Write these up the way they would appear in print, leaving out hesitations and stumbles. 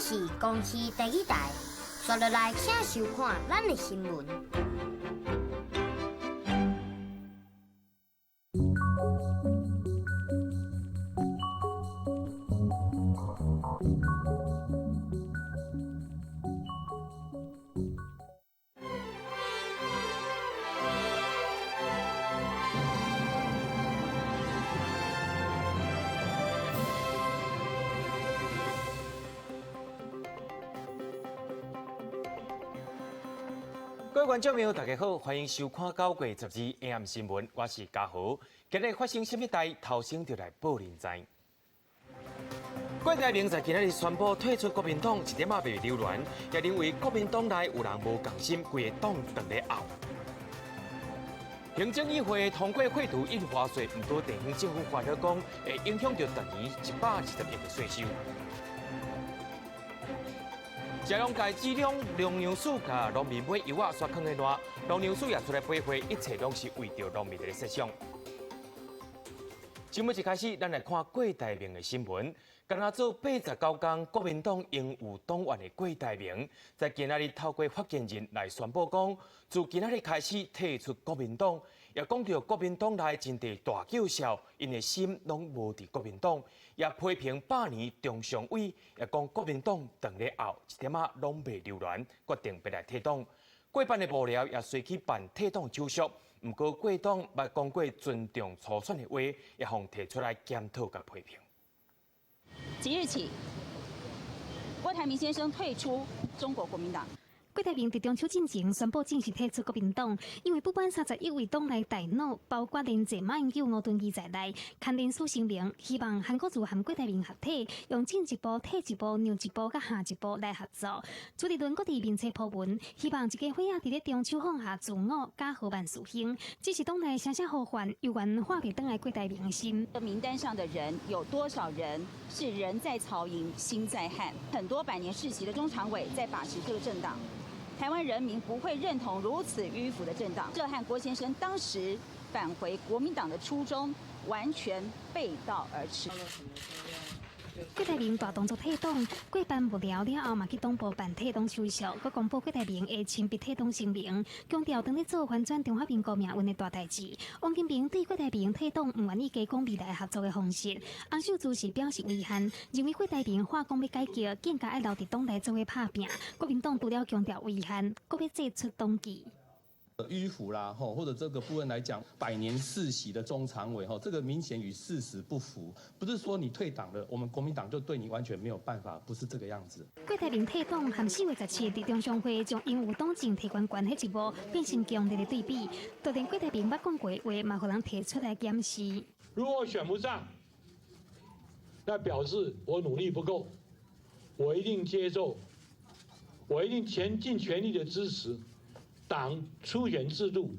是公視第一台，刷落來請收看咱的新聞。各位觀眾朋友，大家好，歡迎收看9月12 AM 新聞，我是嘉豪。今日發生啥物代？頭先就來報恁知。郭台銘在今仔日宣布退出國民黨，一點仔袂留戀，也認為國民黨內有人無仝心，規个黨當咧拗。行政議會通過廢除印花稅，毋過地方政府發表講，會影響著逐年120億的稅收。食農界指兩農糧署共農民買藥仔，煞囥咧爛，農糧署也出來回話，一切攏是為著農民佇咧設想。新聞一開始，咱來看郭台銘的新聞。敢若做89工國民黨榮譽黨員的郭台銘，在今仔日透過發言人來宣布講，自今仔日開始退出國民黨，也講著國民黨內真濟大叫囂，𪜶的心攏無佇國民黨，也批評百年中常委，也講國民黨當咧拗，一點仔攏袂留戀，決定欲來退黨。過半的幕僚也隨去辦退黨手續，毋過郭董捌講過尊重初選的話，也予提出來檢討佮批評。即日起，郭台銘先生退出中國國民黨。郭台銘佇中秋進前宣布正式退出國民黨，因為不滿31位黨內大佬，包括連坐馬英九、吳敦義在內，簽聯署聲明，希望韓國瑜和郭台銘合體，用進一步、退一步、讓一步、佮下一步來合作。朱立倫閣佇面冊鋪文，希望一家伙仔佇咧中秋放下自我，家和萬事興。只是黨內聲聲呼喚，猶原化袂轉來郭台銘的心。名單上的人有多少人是人在曹營心在漢？很多百年世襲的中常委在把持這個政黨。台灣人民不會認同如此迂腐的政黨，這和郭先生當時返回國民黨的初衷完全背道而馳。郭台銘大動作退黨，過半幕僚了後嘛去黨部辦退黨手續，閣公布郭台銘的親筆退黨聲明，強調當咧做翻轉中華民國命運的大代誌。王金平對郭台銘退黨毋願意加講未來合作的方式，洪秀柱是表示遺憾，認為郭台銘話講欲改革，更加愛留佇黨內做伙拍拚。國民黨除了強調遺憾，閣欲祭出黨紀。迂腐啦，或者這個部分來講，百年世襲的中常委，這個明顯與事實不符。不是說你退黨了，我們國民黨就對你完全沒有辦法，不是這個樣子。郭台銘退黨，和4月17佇中常會將榮譽黨證提懸懸彼一幕變成強烈的對比。就連郭台銘捌講過的話，嘛予人提出來檢視。如果選不上，那表示我努力不夠，我一定接受，我一定全盡全力的支持黨初選制度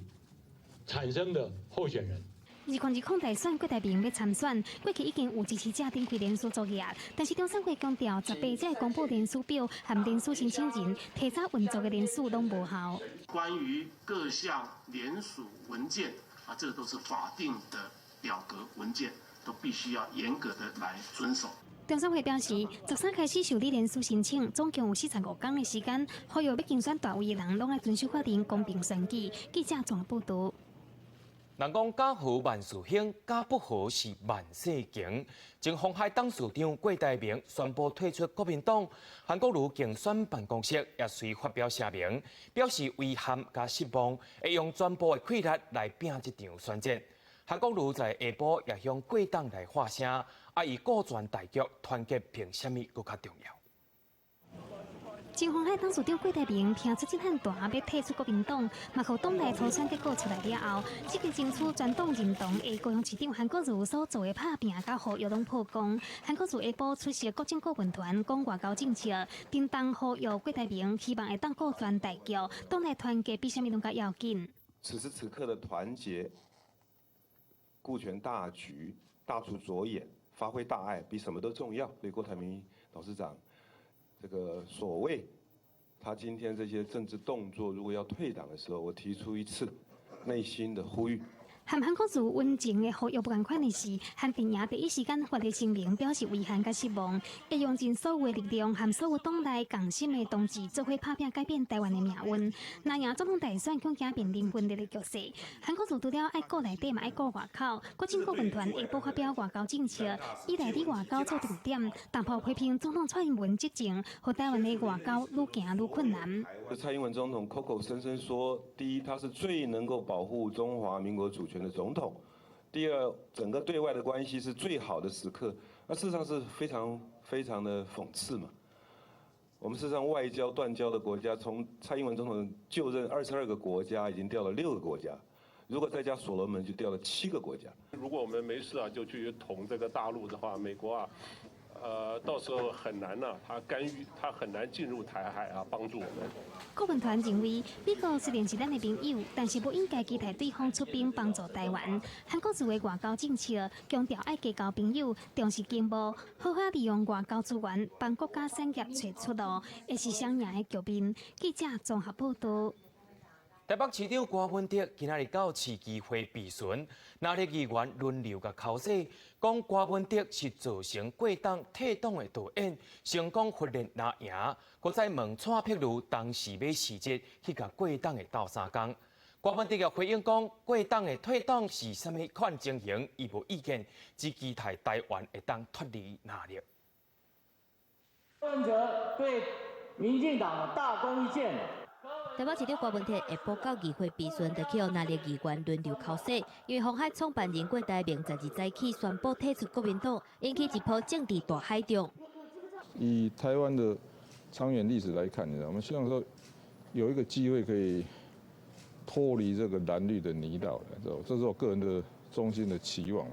產生的候選人。2020大選，郭台銘欲參選，過去已經有支持者展開聯署作業，但是中選會強調，18才會公布聯署表和聯署申請人，提早運作的聯署攏無效。關於各項聯署文件啊，這個都是法定的表格文件，都必須要嚴格的來遵守。中選會表示，13開始受理聯署申請，總共有45天的時間，呼籲欲競選大位的人攏愛遵守法令，公平選舉。記者綜合報導。人講家和萬事興，家不和是萬世窮。前鴻海董事長郭台銘宣布退出國民黨，韓國瑜競選辦公室也隨發表聲明，表示遺憾佮失望，會用全部的氣力來拚這場選戰。韓國瑜在下晡也向郭董來發聲，啊，伊顧全大局，團結憑啥物閣較重要？前鴻海董事長郭台銘拚出這漢大欲退出國民黨，嘛予黨內初選結果出來了後，積極爭取全黨認同的高雄市長韓國瑜所做的拍拚佮呼籲攏破功。韓國瑜下晡出席國政顧問團講外交政策，叮當呼籲郭台銘希望會當顧全大局，黨內團結比啥物攏較要緊。此時此刻的團結，顧全大局，大處着眼，發揮大愛，比什麼都重要。對郭台銘董事長，這個所謂他今天這些政治動作，如果要退黨的時候，我提出一次內心的呼籲。和韓國瑜溫情的呼籲無仝款的是，韓陣營第一時間發的聲明表示遺憾佮失望，會用盡所有的力量和所有黨內共心的同志做伙拍拚改變台灣的命運。若贏總統大選，恐驚面臨分裂的局勢。韓國瑜除了愛顧內底，嘛愛顧外口。國政顧問團下晡發表外交政策，以內裡外交做重點，淡薄批評總統蔡英文執政，予台灣的外交愈行愈困難。蔡英文總統口口聲聲說，第一，他是最能夠保護中華民國主權的總統；第二，整個對外的關係是最好的時刻。那事實上是非常非常的諷刺嘛。我們事實上外交斷交的國家，從蔡英文總統就任22個國家，已經掉了6個國家。如果再加所羅門，就掉了7個國家。如果我們沒事啊，就去捅這個大陸的話，美國啊，到時候很難啊，他干預，他很難進入台海啊，幫助我們。顧問團認為，美國雖然是咱的朋友，但是不應該期待對方出兵幫助台灣。韓國瑜的外交政策強調愛結交朋友，重視經貿，好好利用外交資源，幫國家產業揣出路，會是雙贏的局面。記者綜合報道。台北市長柯文哲今仔日到市議會備詢，藍綠議員輪流共剾洗，講柯文哲是造成郭董退黨的導演，成功訓練藍營，閣再問蔡碧如當時欲辭職去共郭董的鬥相共。柯文哲也回應講，郭董的退黨是啥物款情形，伊無意見，只期待台灣會當脫離藍綠。柯文哲對民進黨大功一件。台北市長柯文哲下晡到議會備詢，就去予藍綠議員輪流剾洗。因為鴻海創辦人郭台銘12早起宣布退出國民黨，引起一波政治大海漲。以台灣的長遠歷史來看，我們希望說有一個機會可以脫離這個藍綠的泥淖，這是我個人的衷心的期望。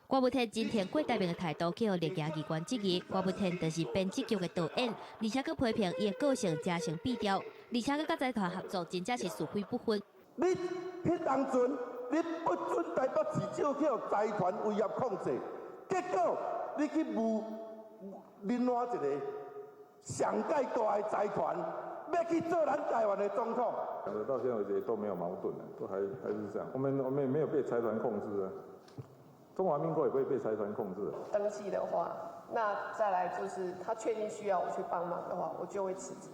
郭文天今天郭台銘的態度，去予綠營議員質疑，郭文天就是編輯局的導演，而且閣批評伊的個性誠性變調，而且閣佮財團合作，真正是是非不分。你彼當陣，你不准台北市長去予財團威脅控制，結果你去募另外一個上蓋大的財團，欲去做咱台灣的總統。到現在為止都沒有矛盾，都還是這樣。我們也沒有被財團控制啊。中華民國也不會被財團控制。登記的話，那再來就是他確定需要我去幫忙的話，我就會辭職。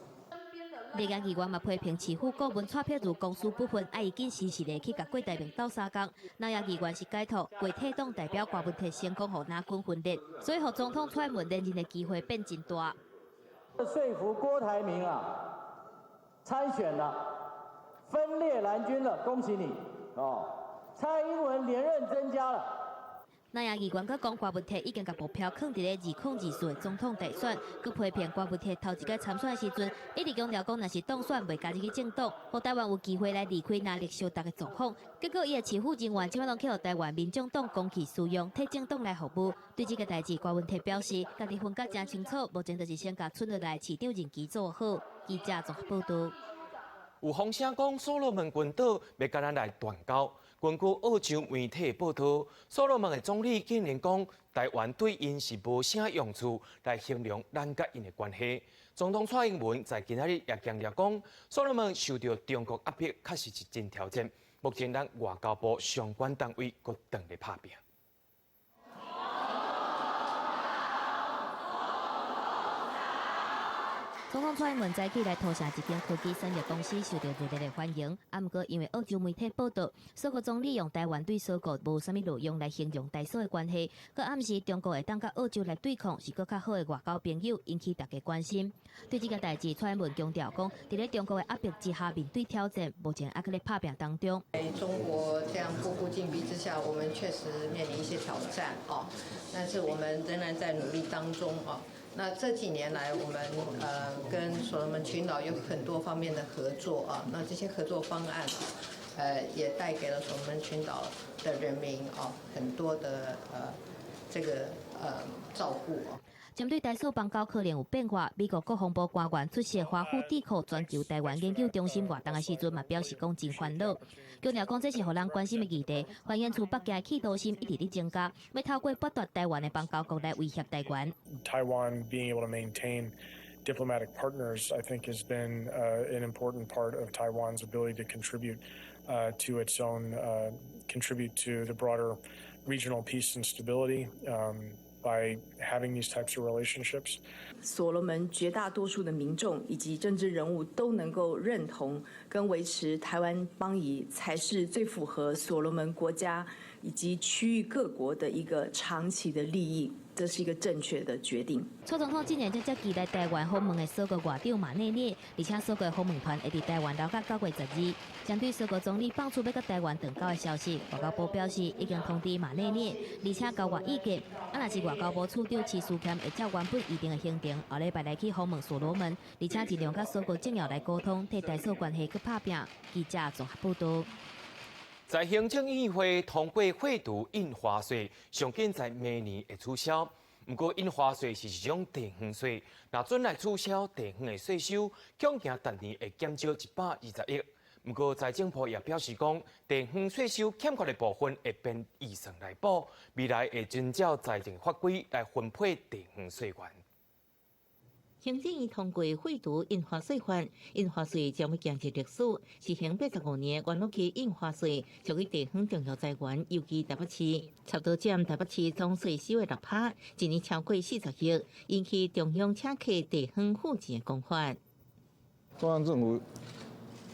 綠營議員嘛批評市府顧問蔡碧如公私不分，愛伊緊時時的去共郭台銘鬥相共。藍營議員是解讀郭退黨代表柯文哲成功予藍軍分裂，所以予總統蔡英文連任的機會變真大。說服郭台銘啊參選了，分裂藍軍了，恭喜你哦！蔡英文連任增加了。藍營議員閣講柯文哲已經共目標囥佇咧2024的總統大選，閣批評柯文哲頭一擺參選的時陣，一直強調講，若是當選袂加入去政黨，予台灣有機會來離開藍綠相鬥的狀況。結果伊的市府人員這擺攏去予台灣民眾黨公器私用，替政黨來服務。對這個代誌，柯文哲表示，家己分甲誠清楚，目前就是先共賰落來市長任期做好。記者綜合報道。有風聲講所羅門群島欲共咱來斷交。根據澳洲媒體報道，所羅門的總理竟然講，台灣對𪜶是無啥用處來形容咱佮𪜶的關係。總統蔡英文在今仔日也強調講，所羅門受著中國壓迫，確實是真挑戰。目前咱外交部相關單位閣正咧拍拚。總統蔡英文早起來頭城一間科技產業公司受到熱烈的歡迎。啊，毋過因為澳洲媒體報道，索國總理用台灣對索國無啥物路用來形容台索的關係，閣暗示中國會當佮澳洲來對抗是閣較好的外交朋友，引起大家關心。對這個代誌，蔡英文強調講，佇咧中國的壓迫之下，面對挑戰，目前猶閣咧拍拚當中。在中國這樣步步緊逼之下，我們確實面臨一些挑戰哦，但是我們仍然在努力當中哦。那這幾年來，我們跟所羅門群島有很多方面的合作啊。那這些合作方案，也帶給了所羅門群島的人民啊很多的這個照顧啊。針對台索邦交可能有變化，美國國防部官員出席華府智庫全球台灣研究中心活動的時陣，嘛表示講真煩惱，強調講這是予人關心的議題，反映出北京的企圖心一直咧增加，欲透過剝奪台灣的邦交國來威脅台灣。 Taiwan being able to maintain Diplomatic partners, I think, has been an important part of Taiwan's ability to contribute to its own, contribute to the broader regional peace and stability by having these types of relationships. 所羅門絕大多數的民眾以及政治人物都能夠認同跟維持台灣邦誼，才是最符合所羅門國家以及區域各國的一個長期的利益，這是一個正確的決定。蔡總統今年正積極來台灣訪問的索國外長馬內涅，而且索國訪問團會佇台灣留到9月12。針對索國總理放出欲佮台灣斷交的消息，外交部表示已經通知馬內涅，而且交換意見。啊，若是外交部次長徐斯儉會照原本預定的行程，後禮拜來去訪問所羅門，而且盡量佮索國政要來溝通，替台索關係閣拍拚。記者綜合報道。在行政院會通過廢除印花稅，上緊在明年會取消。毋過印花稅是一種地方稅，若準來取消地方的稅收，恐驚逐年會減少120億。毋過財政部也表示講，地方稅收欠缺的部分會編預算來補，未來會遵照財政法規來分配地方稅源。行政院通過廢除印花稅法，印花稅將欲行入歷史。實行85年，元朗區印花稅屬於地方重要財源，尤其台北市，差不多佔台北市總稅收的6%，一年超過40億，引起中央請客地方付錢的講法。中央政府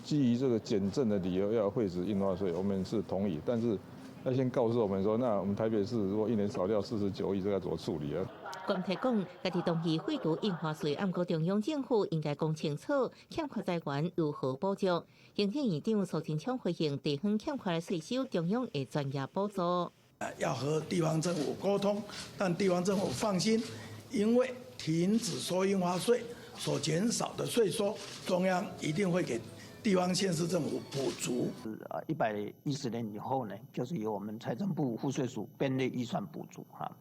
基於這個簡政的理由要廢止印花稅，我們是同意，但是要先告訴我們說，那我們台北市如果一年少掉49億，這該怎麼處理啊？關提講，家己同意廢除印花稅，毋過中央政府應該講清楚欠缺財源如何補足。行政院長蘇貞昌回應，地方欠缺的稅收，中央會專業補助。要和地方政府溝通，但地方政府放心，因為停止收印花稅所減少的稅收，中央一定會給地方縣市政府補足。110年以後呢，就是由我們財政部賦稅署編列預算補足哈。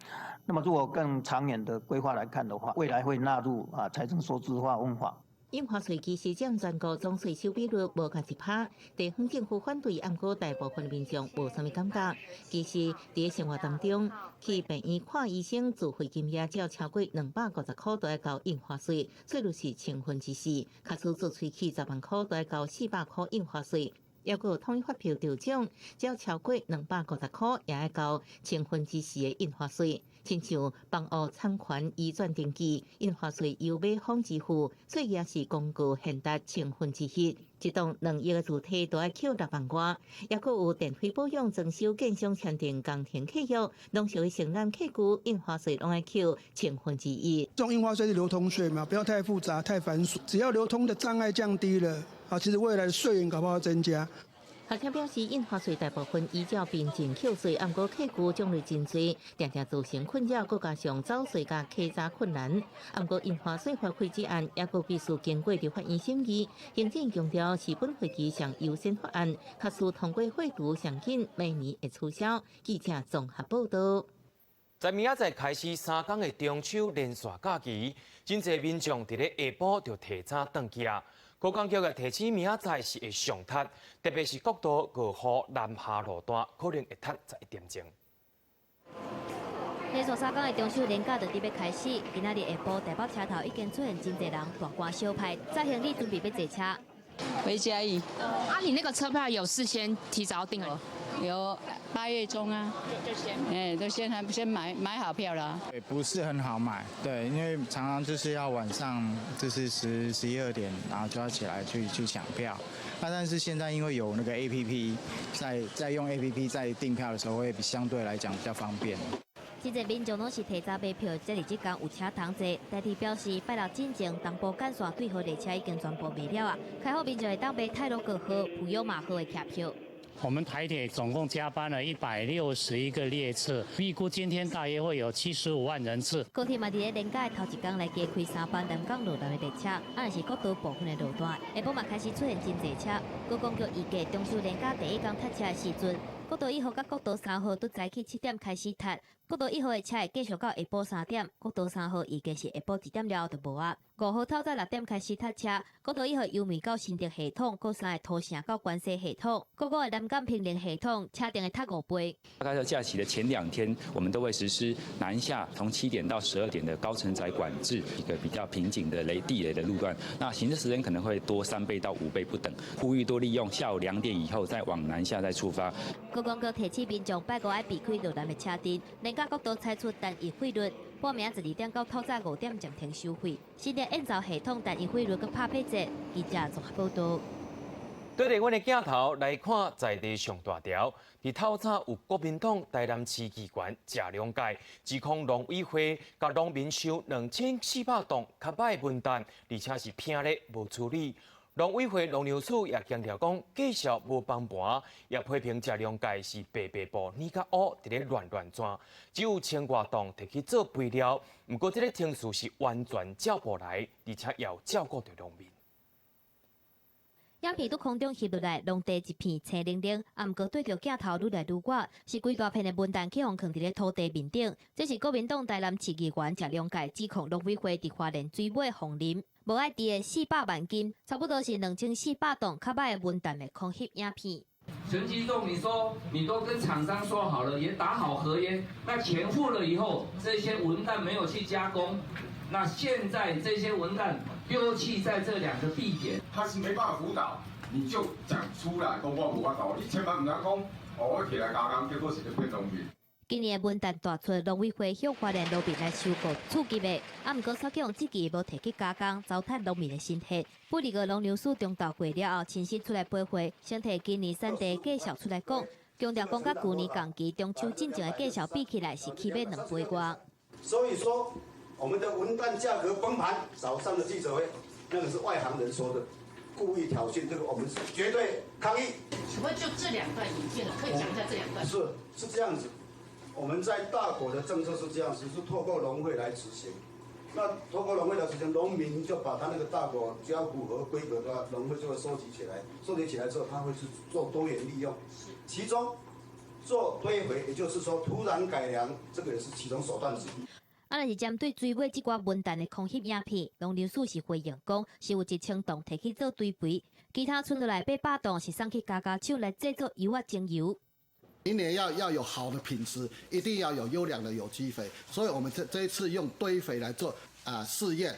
那麼如果更長遠的規劃來看的話，未來會納入財政收支劃分法。印花稅其實佔全國總稅收比率無夠1%，地方政府反對，毋過大部分民眾無啥物感覺。其實佇生活當中，去病院看醫生自費金額只要超過250塊，都愛交印花稅，稅率是4%。假使做喙齒10萬塊，都愛交400塊印花稅。抑閣有統一發票抽獎，只要超過250塊，也愛交4%的印花稅。親像房屋產權移轉登記，印花稅由買方支付，稅額是公告現值1/1000。一棟2億的主體都愛扣6萬外，抑閣有電費保養、裝修、建商簽訂工程契約，攏屬於承攬契據，印花稅攏愛扣1/1000。這種印花稅是流通稅嘛，不要太複雜、太繁瑣，只要流通的障礙降低了，啊，其實未來的稅源搞不好增加。學者表示，印花稅大部分依照憑證扣稅，毋過契據種類真濟，定定造成困擾，閣加上走稅佮稽查困難。毋過印花稅法廢止案，抑閣必須經過立法院審議。行政強調是本會期上優先法案，假使通過廢除上緊，明年會取消。記者綜合報道。在明仔載開始3工的中秋連續假期，真濟民眾佇咧下晡就提早轉去啊。觀光局也提醒明仔載是會上塞，特別是國道五號南下路段，可能會塞11點鐘。連續3工的中秋連假就佇欲開始，今仔日下晡台北車頭已經出現真濟人大掛小牌，載行李準備欲坐車。回嘉義。啊，你那個車票有事先提早訂了？有8月中啊，就先，哎，都先買好票了。不是很好買，對，因為常常就是要晚上就是十十一二點，然後就要起來去搶票。那但是現在因為有那個 APP，在用 APP 在訂票的時候，會比相對來講比較方便。真濟民眾攏是提早買票，才佇這工有車通坐。台鐵表示，拜六進前東部幹線對號列車已經全部賣了啊，開放民眾會當買太魯閣號、普悠瑪號的車票。我們台鐵總共加班了161個列次，預估今天大約會有75萬人次。高鐵嘛佇咧連假的頭一工來加開三班南港羅南的列車，啊，是國道部分的路段，下晡嘛開始出現真濟車。觀光局預計中秋連假第一工塞車的時陣，國道1號佮國道3號都早起7點開始塞，國道1號的車會繼續到下晡3點，國道3號預計是下晡1點了後就無啊。5號透早6點開始塞車，國道1號由湄到新竹系統，閣三个土城到關西系統，閣五个南港平林系統，車程會塞5倍。大概在假期的前2天，我們都會實施南下從7點到12點的高承載管制，一個比較瓶頸的雷地雷的路段，那行車時間可能會多3倍到5倍不等。呼籲多利用下午2點以後再往南下再出發。觀光局提醒民眾拜五愛避開落南的車陣，連甲國道採取單一費率，半暝12點到透早5點暫停收費。新的燕巢系統單一費率閣拍八折。記者綜合報道。對著阮的鏡頭來看，在地上大條，佇透早有國民黨台南市議員謝龍介指控農委會共農民收2400棟較歹文旦，而且是偏咧無處理。農委會農糧署也強調講，繼續無崩盤，也批評謝龍介是白白布捏甲烏，佇咧亂亂轉，只有千外棟提去做肥料。毋過這个程序是完全照步來，而且也有照顧著農民。影片佇空中翕落來，農地一片青零零，啊，毋過對著鏡頭愈來愈倚，是規大片的文旦去予囥佇咧土地面頂。這是國民黨台南市議員謝龍介指控農委會佇花蓮水尾鳳林無愛佇的400萬斤，差不多是2400棟較歹的文旦的空翕影片。陳吉仲，你說你都跟廠商說好了，也打好合約，那錢付了以後，這些文旦沒有去加工，那現在這些文旦丟棄在這兩個地點，他是沒辦法輔導，你就講出來，講我無法度，你千萬毋通講，哦，我提來加工，結果是咧騙農民。今年的文旦大出，農委會向花蓮農民來收購次級的，啊，毋過煞去予這支無提去加工，糟蹋農民的心血。不二個農糧署中晝過了後，親身出來陪會，先提今年產地介紹出來講，強調講佮舊年同期中秋進前的介紹比起來是起碼2倍外。所以說，我們的文旦價格崩盤，早上的記者會，那個是外行人說的，故意挑釁，這個我們是絕對抗議。請問就這兩段影片，可以講一下這兩段？是這樣子。我們在大果的政策是這樣子，是透過農會來執行。那透過農會來執行，農民就把他那個大果只要符合規格的話，農會就會收集起來。收集起來之後，他會去做多元利用，其中做堆肥，也就是說土壤改良，這個也是其中手段之一。啊，若是針對水尾這寡文旦的空翕影片，農糧署是回應講，是有1000棟提去做堆肥，其他剩落來800棟是送去加工廠來製作油仔精油。明年要有好的品質，一定要有優良的有機肥，所以我們這一次用堆肥來做啊試驗。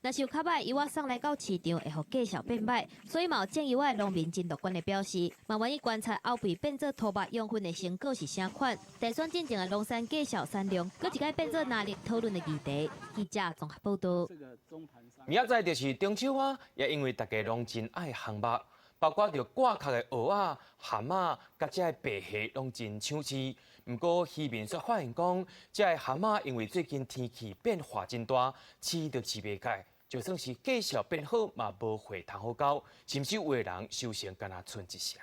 若是有較歹油仔送來到市場，會予價數變歹，所以嘛有種油仔的農民真樂觀的表示，嘛願意觀察後壁變做土木養分的成果是啥款。大選進前的農產價數產量，閣一擺變做藍綠討論的議題。記者綜合報道。明仔載就是中秋啊，也因為大家攏真愛烘肉。包括著掛殼的蚵仔、蚶仔，佮這个白蝦攏真搶市。毋過漁民卻發現講，這个蚶仔因為最近天氣變化真大，飼都飼袂起，就算是價數變好，嘛無貨通好交，甚至有的人收成干焦賰一成。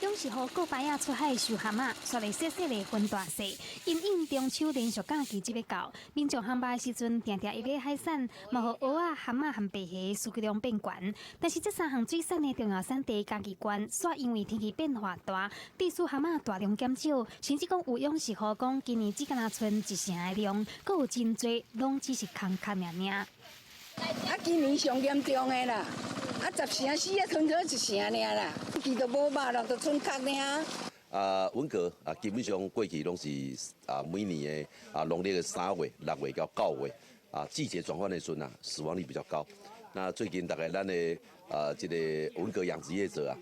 總是予過擺仔出海收蚶仔，煞來細細的分大細。因應中秋連續假期這欲到，民眾烘肉的時陣，定定會買海產，嘛予蚵仔、蚶仔和白蝦需求量變懸。但是這三項水產的重要產地嘉義縣，煞因為天氣變化大，致使蚶仔大量減少，甚至講有養殖戶講，今年只干焦賰一成的量，閣有真濟攏只是空殼爾爾。啊，今年上嚴重的啦！啊，10成死啊，賰做一成爾啦，其都無肉了，就賰殼爾。啊，文蛤啊，基本上過去攏是啊，每年的啊農曆的3月、6月到9月啊，季節轉換的時陣啊，死亡率比較高。那最近大概咱的啊，這個文蛤養殖業者啊，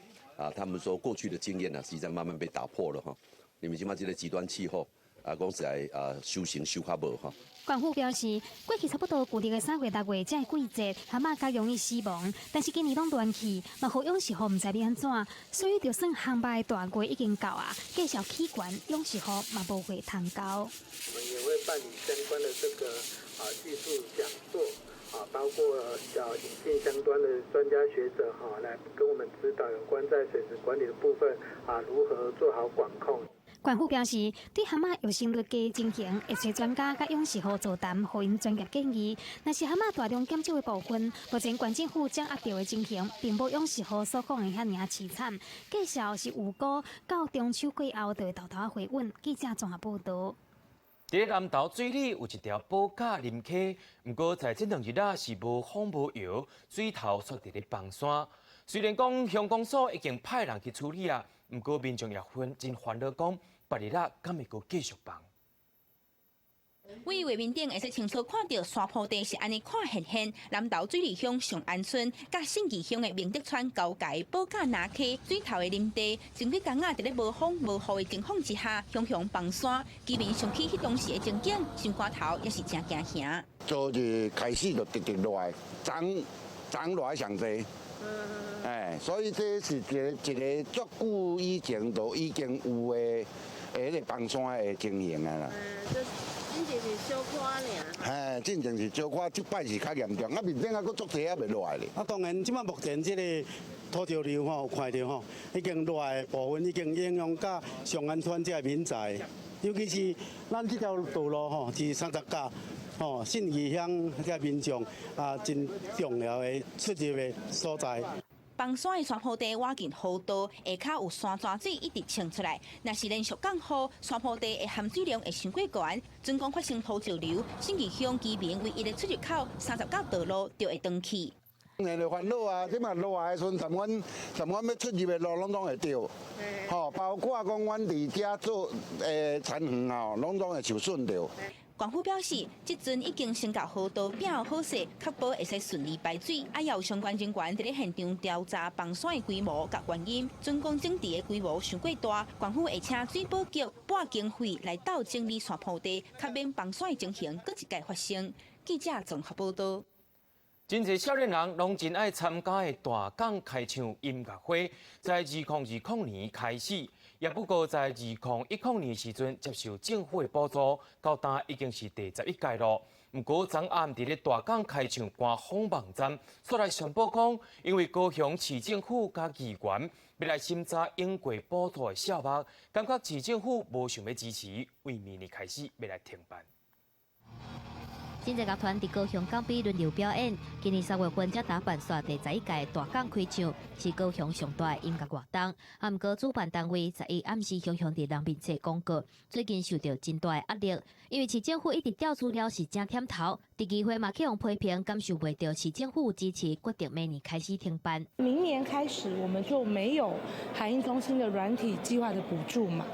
啊，他們說過去的經驗啊，實際上慢慢被打破了哈。因為這馬這個極端氣候啊，講實在啊，收成收較無哈。縣府表示，過去差不多舊曆的3月、6月這个季節，蚶仔較容易死亡，但是今年攏亂去，嘛予養殖戶毋知欲按怎，所以就算烘肉的大月已經到啊，價數起懸，養殖戶嘛無貨通交。我們也會辦理相關的這個啊技術講座啊，包括引進相關的專家學者哈，來跟我們指導有關在水質管理的部分啊，如何做好管控。縣府表示，對蛤仔幼生率低情形，會揣專家佮養殖戶座談，予𪜶專業建議。若是蛤仔大量減少的部分，目前縣政府掌握著的情形，並無養殖戶所講的遐爾凄慘。介紹是預估到中秋過後就會沓沓仔回穩。記者綜合報導。佇咧南投水里有一條保甲林溪，毋過在這兩日仔是無風無搖，水頭煞佇咧崩山。雖然講鄉公所已經派人去處理啊，毋過民眾也煩真煩惱，講別日仔敢會閣繼續崩。對畫面頂會使清楚看著山坡地是按呢看現現，南投水里鄉上安村佮信義鄉的明德村交界保甲林溪水頭的林地，前幾工仔佇咧無風無雨的情況之下，雄雄崩山，居民想起彼當時的情景，心肝頭也是誠驚嚇。昨日開始就直直落來，昨昨落來上濟，哎，所以這是一个一个足久以前就已經有的彼个崩山的情形啊啦。進前是小可爾。嘿，進前是小可，這擺是較嚴重，啊面頂還閣足濟還袂落來咧。啊，當然，這擺目前這個土石流吼，有看著吼，已經落來的部分已經影響到上安村這个民宅，尤其是咱這條道路吼，是三十甲吼信義鄉這个民眾啊，真重要的出入的所在。崩山的山坡地倚近河道，下跤有山泉水一直衝出來。若是連續降雨，山坡地的含水量會傷過懸，準講發生土石流，信義鄉居民唯一的出入口三十甲道路就會斷去。當然就煩惱啊！這嘛落來的時陣，踮阮踮阮欲出入的路攏總會著，吼，包括講阮佇遮做田園吼，攏總會受損著。縣府表示，這陣已經先共河道變好勢，確保會使順利排水。啊，也有相關人員佇咧現場調查崩山的規模佮原因。準講整治的規模傷過大，縣府會請水保局撥經費來鬥整理山坡地，較免崩山的情形閣一擺發生。記者綜合報導。真濟少年人攏真愛參加的大港開唱音樂會，在2020年開始，也不過在2010年時陣接受政府的補助，到今已經是第11屆囉。毋過昨暗佇咧大港開唱官方網站，煞來宣布講，因為高雄市政府佮議員欲來審查用過補助的項目，感覺市政府無想欲支持，為明年開始欲來停辦。真濟樂團佇高雄港邊輪流表演。今年3月份才打辦煞第11屆大港開唱，是高雄上大的音樂活動。啊，毋過主辦單位11暗時雄雄佇人面前廣告，最近受著真大的壓力，因為市政府一直調資料是誠忝頭，佇議會嘛去予批評，感受袂著市政府支持，決定明年開始停辦。明年開始，我們就沒有海音中心的軟體計劃的補助嘛？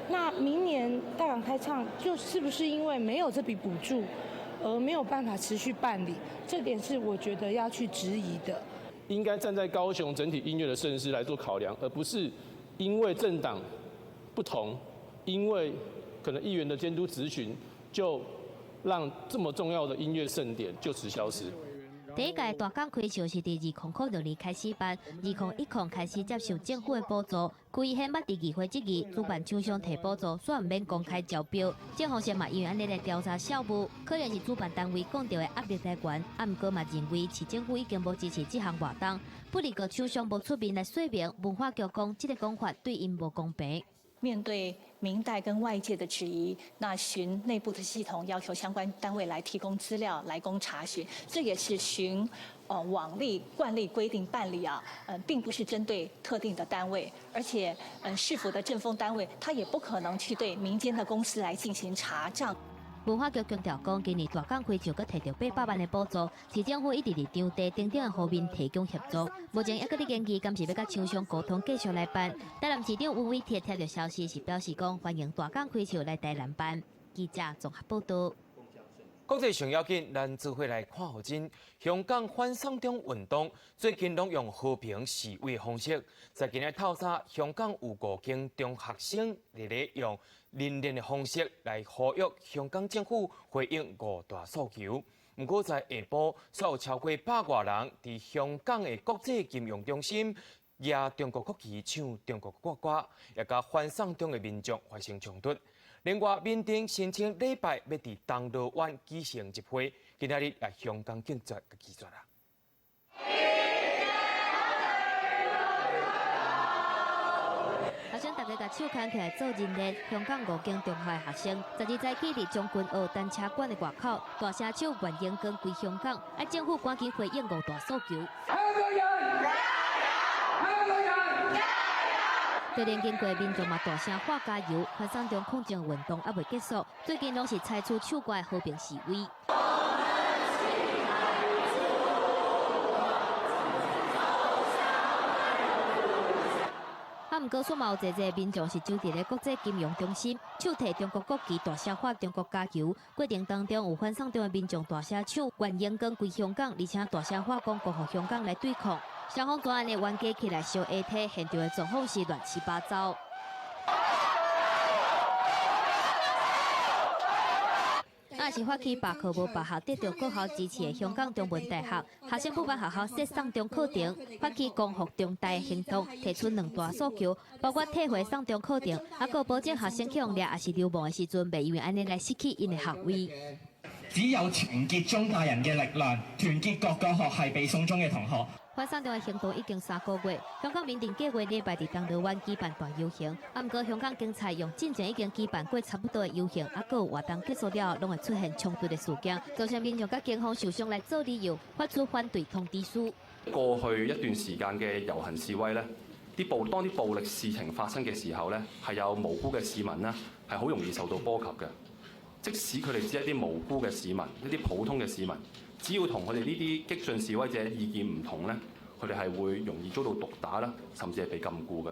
那明年大港開唱，就是不是因為沒有這筆補助？而沒有辦法持續辦理，這點是我覺得要去質疑的。應該站在高雄整體音樂的盛事來做考量，而不是因為政黨不同，因為可能議員的監督質詢，就讓這麼重要的音樂盛典就此消失。第一屆大港開唱是佇2006年開始辦，2010開始接受政府的補助。規縣捌佇議會質疑主辦廠商提補助，煞毋免公開招標。政府線嘛因為按呢來調查校務，可能是主辦單位講著的壓力來源。啊，毋過嘛認為市政府已經無支持這項活動，不過廠商無出面來說明，文化局講這个講法對𪜶無公平。面對民代跟外界的質疑，那循內部的系統要求相關單位來提供資料來供查詢，這也是循往例慣例規定辦理啊，並不是針對特定的單位，而且市府的政風單位，他也不可能去對民間的公司來進行查賬。文化局強調講，今年大港開唱閣提著800萬的補助，市政府一直佇場地等等的方面提供協助。目前猶閣佇研究，敢是欲佮廠商溝通繼續來辦。台南市長溫偉哲聽著消息是表示講，歡迎大港開唱來台南辦。記者綜合報導。國際上要緊，咱做伙來看予真。香港反送中運動最近攏用和平示威的方式，在今日透早，香港有五間中學生佇咧用輪練的方式來呼籲香港政府回應五大訴求。毋過在下晡，煞有超過百外人佇香港的國際金融中心舉中國國旗唱中國國歌，也佮反送中的民眾發生衝突。另外，緬甸聲稱禮拜欲佇銅鑼灣舉行集會，今仔日也香港警察拒絕啦。好像大家共手牽起來做認列。香港五間中學的學生，12早起佇將軍澳單車館的外口，大聲唱願榮光歸香港，愛政府趕緊回應五大訴求。香港人加油！香港人加油！突然經過民眾嘛大聲喊加油，反送中抗爭運動猶未結束，最近攏是採取唱歌的和平示威。啊，毋過，煞嘛有濟濟民眾是聚佇咧國際金融中心，手提中國國旗，大聲喊中國加油。過程當中有反送中的民眾大聲唱願榮光歸香港，而且大聲喊講光復香港來對抗。雙方昨暗的冤家起來相下體，現場的狀況是亂七八糟。啊，是發起罷課無罷學，得到各校支持的香港中文大學學生不滿學校設送中課程，發起光復中大的行動，提出兩大訴求，包括退回送中課程，啊，閣保證學生去予掠抑是流亡的時陣，袂因為按呢來失去𪜶的學位。只有團結中大人嘅力量，團結各個學系被送中嘅同學。反送中的行動已經3個月，香港民陣計劃禮拜佇銅鑼灣舉辦大遊行，啊，毋過香港警察用進前已經舉辦過差不多的遊行，啊，閣有活動結束了後，攏會出現衝突的事件，造成民眾佮警方受傷來做理由，發出反對通知書。過去一段時間嘅遊行示威呢，當啲暴力事情發生嘅時候呢，係有無辜嘅市民呢，係好容易受到波及嘅。即使佢哋只係一啲無辜嘅市民，一啲普通嘅市民，只要同佢哋呢啲激進示威者意見唔同呢，佢哋係會容易遭到毒打啦，甚至係被禁錮嘅。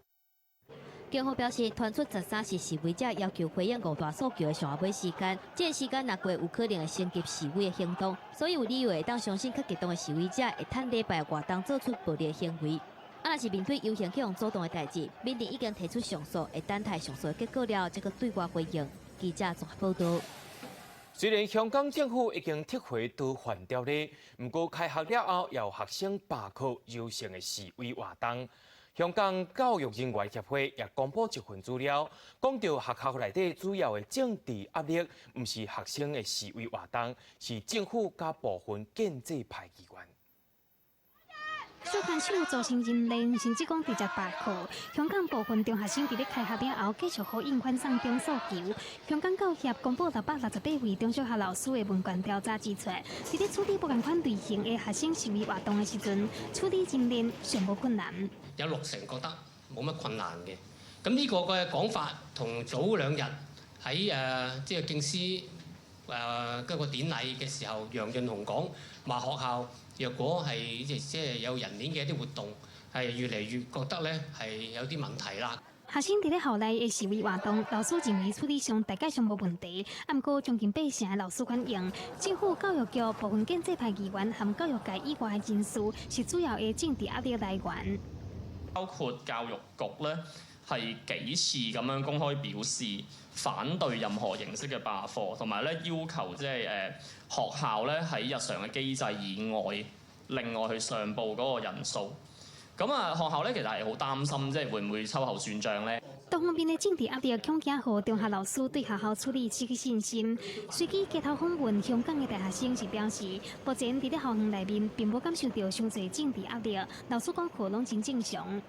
警方表示，傳出13是示威者要求回應五大訴求的上後尾時間，這個時間若過有可能會升級示威的行動，所以有理由會當相信較激動的示威者會趁禮拜活動做出暴力的行為。啊，若是面對遊行去予阻擋的代誌，民陣已經提出上訴，會等待上訴的結果了，才閣對外回應。記者綜合報道。雖然香港政府已經撤回逃犯條例，毋過開學了後，有學生罷課遊行的示威活動。香港教育人員協會也公布一份資料，講到學校內底主要的政治壓力，毋是學生的示威活動，是政府佮部分建制派議員。手牽手組成人鏈，甚至講直接罷課。香港部分中學生佇咧開學了後，繼續呼應反送中訴求。香港教協公布668位中小學老師的問卷調查指出，佇咧處理不仝款類型的學生示威活動的時陣，處理人鏈上無困難。有6成覺得冇乜困難嘅。咁呢個嘅講法同早兩日喺即係敬師嗰個典禮嘅時候，楊潤雄講話學校若果係即係有人鏈嘅一啲活動，係越嚟越覺得咧係有啲問題啦。學生佇咧校內的示威活動，老師認為處理上大概上無問題。啊，毋過將近8成的老師反映，政府教育局部分建制派議員和教育界以外的人士是主要的政治壓力來源。包括教育局咧，係幾次咁樣公開表示反對任何形式嘅罷課，同埋咧要求即係學校咧喺日常嘅機制以外，另外去上報嗰個人數。咁啊，學校咧其實係好擔心，即係會唔會秋後算賬咧？多方面的政治壓力，恐驚予中學老師對學校處理失去信心。隨機街頭訪問香港的大學生是表示，目前佇咧校園內面並無感受到傷濟政治壓力，老師講課攏真正常。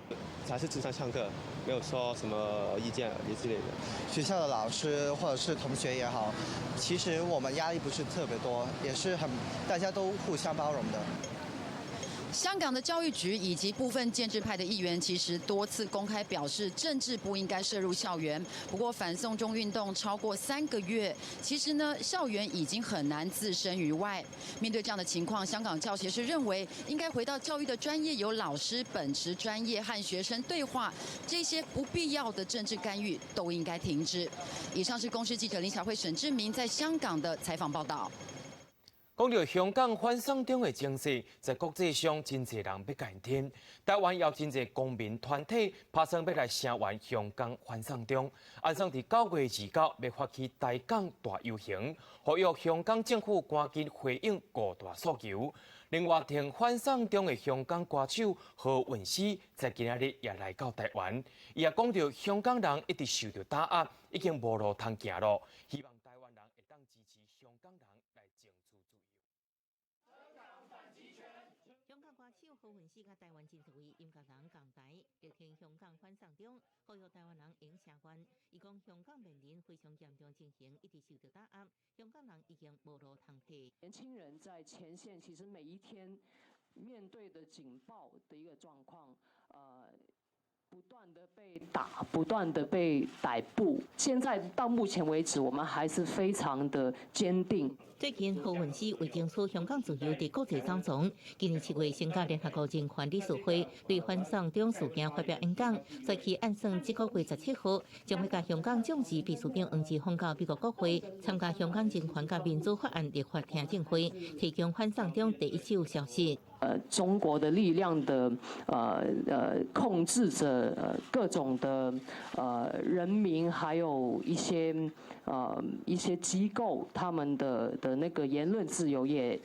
還是正常上課，沒有說什麼意見之類的。學校的老師或者是同學也好，其實我們壓力不是特別多，也是很大家都互相包容的。香港的教育局以及部分建制派的議員，其實多次公開表示，政治不應該涉入校園。不過反送中運動超過3個月，其實呢，校園已經很難置身於外。面對這樣的情況，香港教協是認為應該回到教育的專業，由老師本持專業和學生對話，這些不必要的政治干預都應該停止。以上是公視記者林小慧、沈志明在香港的採訪報道。講到香港反送中的情勢，在國際上真濟人欲共聽。台灣有真濟公民團體拍算欲來聲援香港反送中，按算佇9月29欲發起台港大遊行，呼籲香港政府趕緊回應五大訴求。另外，挺反送中的香港歌手何韻詩在今仔日也來到台灣，伊也講到香港人一直受著打壓，已經無路通行咯，希望台灣人會當支持香港人來爭取自由。香港歌手何韻詩佮台灣真濟位音樂人仝台，力挺香港反送中，呼籲台灣人應聲援。伊講香港面臨非常嚴重情形，一直受到打壓，香港人已經無路通退。年輕人在前線，其實每一天面對的警暴的一個狀況，不斷的被打，不斷的被逮捕。現在到目前為止，我們還是非常的堅定。最近，何韻詩為爭取香港自由佇國際走傱，今年7月參加聯合國人權理事會對反送中事件發表演講，再去按算這個月17號將會共香港眾志秘書長黃之鋒到美國國會參加香港人權佮民主法案立法聽證會，提供反送中第一手消息。中國的力量的控制着各種的人民，還有一些機構，他們的那個言論自由也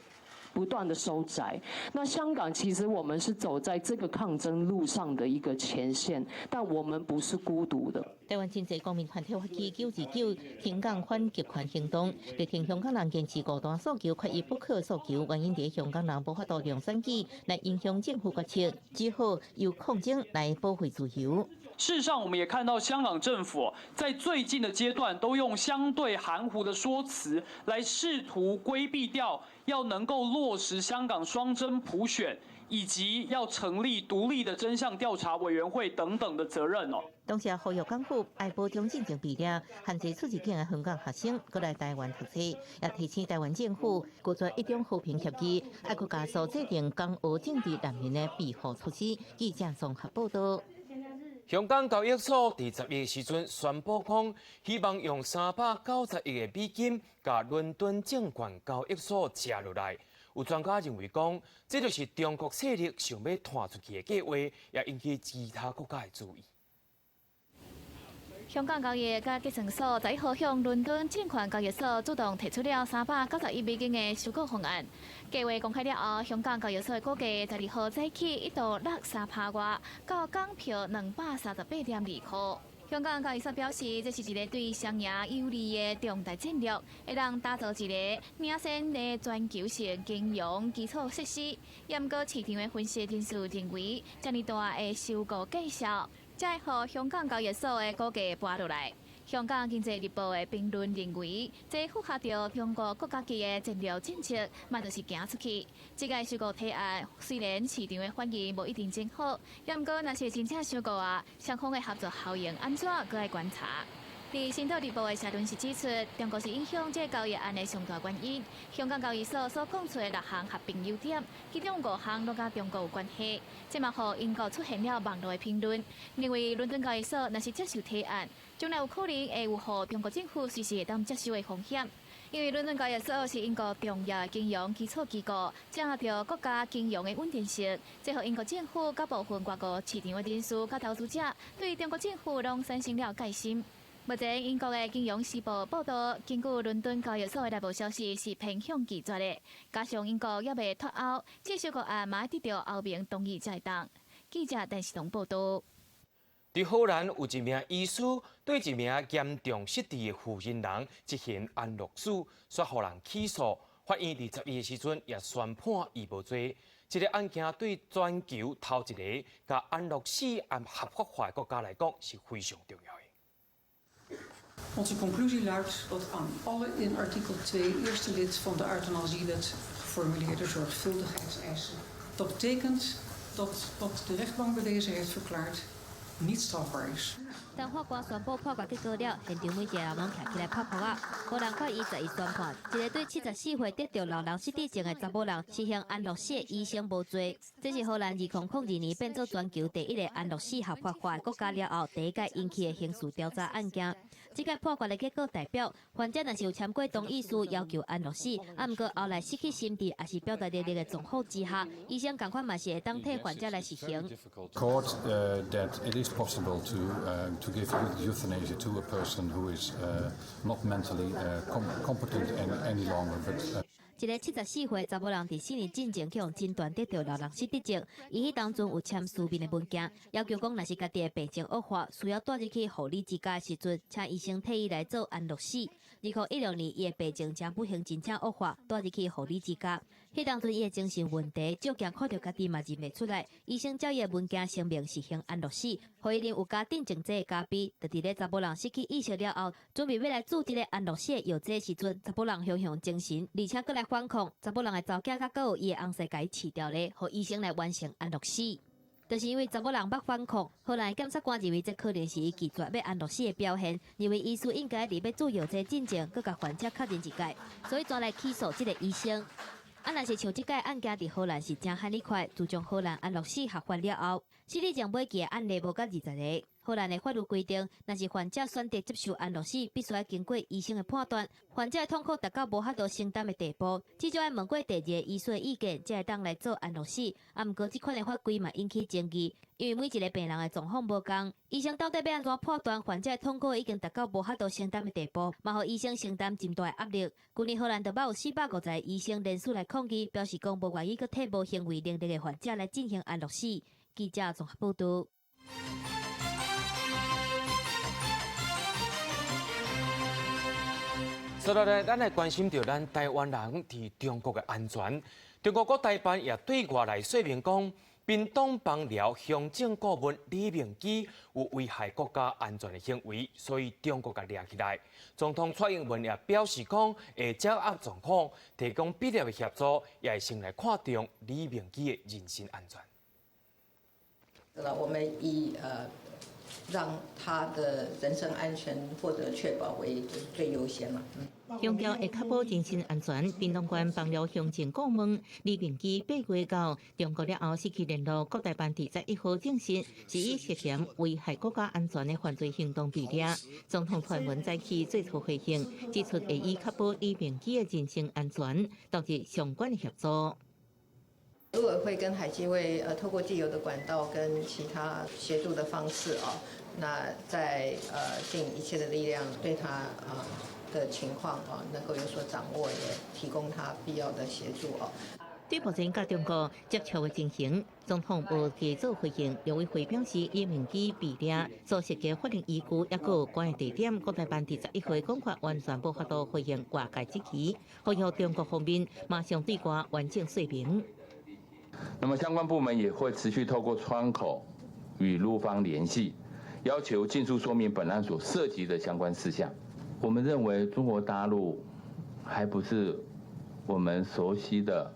不斷的收窄。那香港其實我們是走在這個抗爭路上的一個前線，但我們不是孤獨的。台灣真濟公民團體發起929挺港反極權行動，力挺香港人堅持五大訴求，缺一不可訴求。原因佇香港人無法度用選舉來影響政府決策，只好由抗爭來保衛自由。事實上，我們也看到香港政府在最近的階段都用相對含糊的說辭來試圖規避掉要能夠落實香港雙真普選，以及要成立獨立的真相調查委員會等等的責任哦。同時，呼籲港府愛保障進前被掠限制出入境的香港學生閣來台灣讀冊，也提醒台灣政府拒絕一中和平協議，愛閣加速制定港澳政治難民的庇護措施。記者綜合報道。香港交易所佇11時陣宣布講，希望用390億的美金，共倫敦證券交易所食落來。有專家認為講，這就是中國勢力想欲拖出去的計劃，也引起其他國家的注意。香港交易佮結算所11號向倫敦證券交易所主動提出了390億美金的收購方案。計劃公開了後，香港交易所的股價12號早起一度落3趴外，到港票238.2塊。香港交易所表示，這是一個對雙贏有利的重大戰略，會當打造一個領先的全球性金融基礎設施。毋過市場的分析人士認為，遮爾大的收購價數，才會予香港交易所的股價跋落來。香港經濟日報的評論認為，這符合著中國國家級的戰略政策，嘛就是行出去。這個收購提案雖然市場的反應無一定真好，毋過若是真正收購啊，雙方的合作效應按怎，閣愛觀察。佇《星島日報》的社論是指出，中國是影響這個交易案的上大原因。香港交易所所講出的六項合併優點，其中五項攏佮中國有關係。這嘛予英國出現了網路的評論，認為倫敦交易所若是接受提案，將來有可能會有予中國政府隨時會當接收的風險。因為倫敦交易所是英國重要的金融基礎機構，掌握著國家金融的穩定性，這予英國政府佮部分外國市場的人士佮投資者對中國政府攏產生了戒心。目前，英國的金融時報報道，根據倫敦交易所的內部消息是偏向拒絕的。加上英國猶未脫歐，這收購案嘛得著歐盟同意才會當。記者鄧世東報道。佇荷蘭有一名醫師對一名嚴重失智的婦人人執行安樂死，煞予人起訴。法院佇11的時陣也宣判伊無罪。這個案件對全球頭一个共安樂死按合法化的國家來講是非常重要的。 Onze conclusie luidt dat aan alle in artikel 2 eerste lid van de euthanasiewet geformuleerde zorgvuldigheidseisen. Dat betekent dat wat de rechtbank bij deze heeft verklaard niet strafbaar is. 當法官宣布判決結果了，現場每一个人攏徛起來拍噗仔。荷蘭法院11宣判，一个對74歲得著老人失智症的查某人實行安樂死的醫生無罪。這是荷蘭2002年變做全球第一个安樂死合法化的國家了後，第一擺引起的刑事調查案件。這個判決的結果代表，患者若是有簽過同意書要求安樂死，啊，毋過後來失去心智，抑是表達能力的狀況之下，醫生仝款嘛是會當替患者來實行。 Court that it is possible to give euthanasia to a person who is not mentally competent any longer. But 一个74歲查某人佇4年進前去予診斷得著老人失智症，伊彼當陣有簽書面的文件，要求講若是家己的病情惡化，需要帶入去護理之家的時陣，請醫生替伊來做安樂死。2016年，伊的病情誠不幸真正惡化，帶入去護理之家。彼當陣伊的精神問題，照鏡看著家己嘛認袂出來。醫生照伊的文件聲明是行安樂死，予伊啉有加鎮靜劑的咖啡。就佇咧查埔人失去意識了後，準備欲來注這个安樂死的藥劑時陣，查埔人雄雄精神，而且閣來反抗。查埔人的查某囝佮閣有伊的翁婿共伊飼牢咧，予醫生來完成安樂死。就是因為查某人捌反抗，荷蘭檢察官認為這可能是伊拒絕欲安樂死的表現，認為醫師應該佇欲注藥劑進前，閣共患者確認一擺，所以轉來起訴這个醫生。啊，若是像這擺案件佇荷蘭是誠罕哩快，自從荷蘭安樂死合法了後，死理前尾期的案例無到20個。荷蘭的法律規定，若是患者選擇接受安樂死，必須愛經過醫生的判斷，患者的痛苦達到無法度承擔的地步，至少愛問過第二個醫師的意見，才會當來做安樂死。啊，毋過這款的法規嘛引起爭議，因為每一个病人的狀況無仝，醫生到底欲按怎判斷患者的痛苦已經達到無法度承擔的地步，嘛予醫生承擔真大的壓力。去年荷蘭就捌有450個醫生聯署來抗議，表示講無願意閣替無行為能力的患者來進行安樂死。記者綜合報導。接落來，咱來關心著咱台灣人佇中國的安全。中國國台辦也對外來說明講，屏東枋寮鄉政顧問李明基有危害國家安全的行為，所以中國共掠起來。總統蔡英文也表示講，會掌握狀況，提供必要的協助，也會先來看重李明基的人身安全。我們以讓他的人身安全獲得確保為就是最優先嘛。強調會確保人身安全。屏東縣枋寮鄉政顧問李明基8月到中國了後失去聯絡，國台辦佇11號證實是以涉嫌危害國家安全的犯罪行動被掠。總統蔡英文早起做出回應，指出會以確保李明基的人身安全，投入相關的協助。陸委會跟海基會透過既有的管道跟其他協助的方式啊，那在盡一切的力量對他的情況啊能夠有所掌握，也提供他必要的協助哦。對目前佮中國接觸的情形，總統無加做回應。陸委會表示，李明基被掠所涉及法律依據，抑閣有關的地點，國台辦佇11號講法完全無法度回應外界質疑，呼籲中國方面馬上對外完整說明。那麼相關部門也會持續透過窗口與陸方聯繫，要求盡速說明本案所涉及的相關事項。我們認為中國大陸還不是我們熟悉的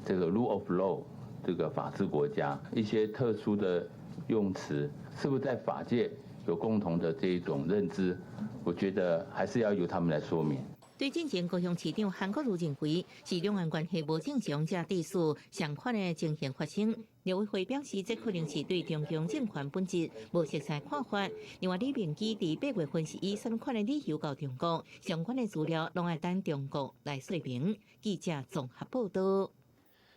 這個 rule of law 這個法治國家，一些特殊的用詞是不是在法界有共同的這一種認知？我覺得還是要由他們來說明。對進前高雄市長韓國瑜認為是兩岸關係無正常，才致使相款的情形發生。陸委會表示，這可能是對中共政權本質無熟悉看法。另外，李明基佇8月份是以啥物款的理由到中國，相關的資料攏愛等中國來說明。記者綜合報導。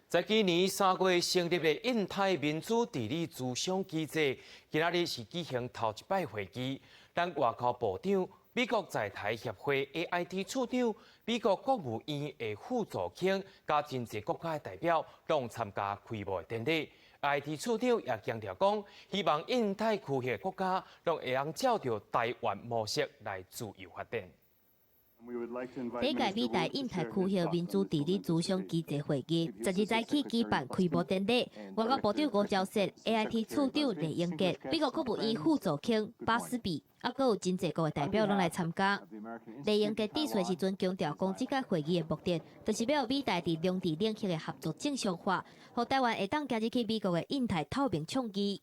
在今年3月成立的印太民主治理諮商機制，今仔日是舉行頭一擺會議。咱外交部長、美國在台協會 AIT 處長、美國國務院的副助卿，佮真濟國家的代表，攏參加開幕的典禮。AIT 處長也強調講，希望印太區域的國家攏會當照著台灣模式來自由發展。第一屆美台印太區域民主治理諮商機制會議，10日早起舉辦開幕典禮。外交部長吳釗燮、AIT 處長酈英傑、美國國務院副助卿巴斯比，猶閣有真濟國的代表攏來參加。酈英傑致辭時陣強調講，這屆會議的目的，就是欲予美台佇兩治領域的合作正常化，予台灣會當行入去美國的印太透明倡議。